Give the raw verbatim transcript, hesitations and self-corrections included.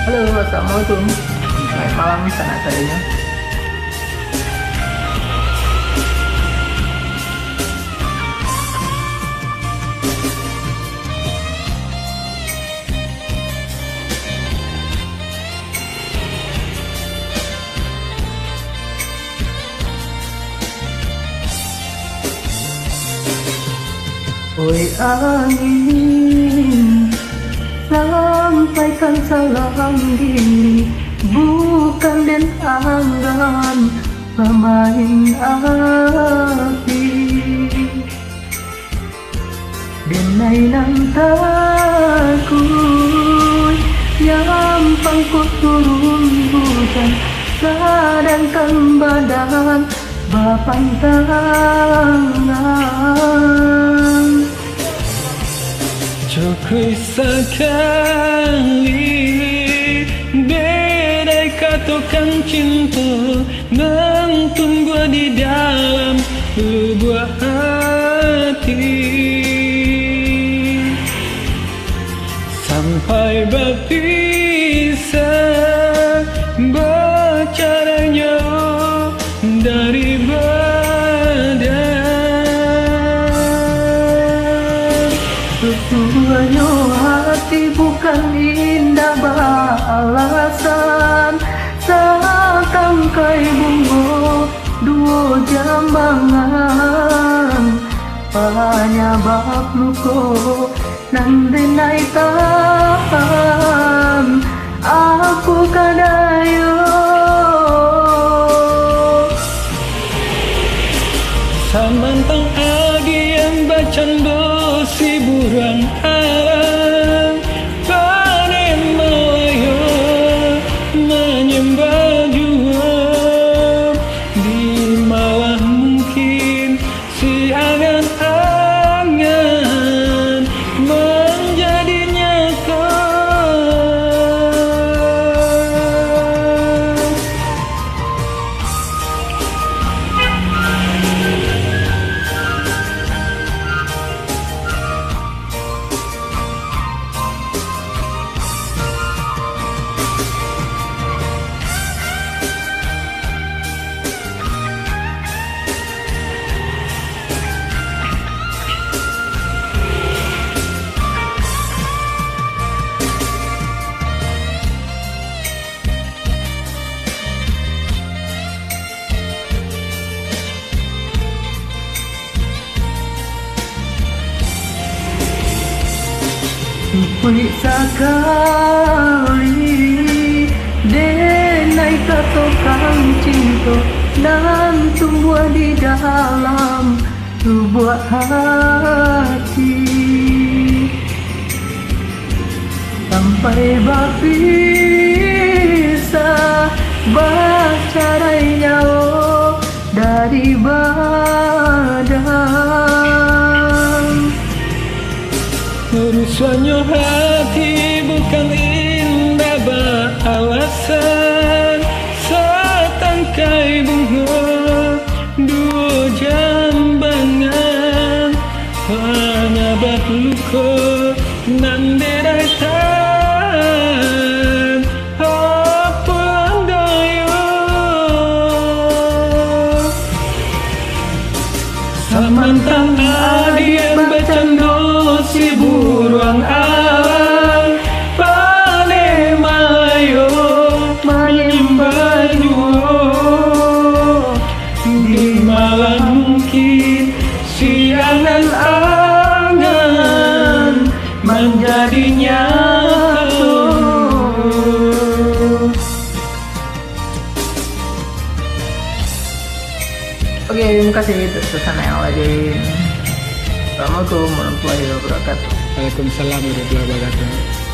Halo, assalamualaikum. Selamat malam, sanak sadonyo. Oi angin, sampaikan salam diri, bukan den anggan pamain api. Denai nan takuik, nyampang kok turun hujan, sadangkan badan bapantangan. Cukuik sakali, denai katokan cinto, nan tumbuah di dalam lubuak hati. Sampai bapisah, bacarai nyawa dari badan. Susuanyo hati bukan indak baalasan, satangkai bungo duo jambangan, panyabab luko nan denai tahan, apo ka dayo. Samantang agiah bacando si buruang alang, panen malayo manyambah juo, di malah mungkin si angan-angan manjadi nyato. Cukuik sakali, denai katokan cinto, nan tumbuah di dalam lubuak hati. Sampai bapisah, bacarai nyawa dari badan. Rusuahnyo hati bukan indak baalasan, satangkai bungo duo jambangan, panyabab luko nan denai tahan, apo dayo. Samantang agiah bacando si buruang alang, panen malayo manyambah juo, di malah mungkin si angan-angan manjadi nyato. Oke, terima kasih untuk suasana yang lagi. Assalamualaikum warahmatullahi wabarakatuh. Waalaikumsalam warahmatullahi wabarakatuh.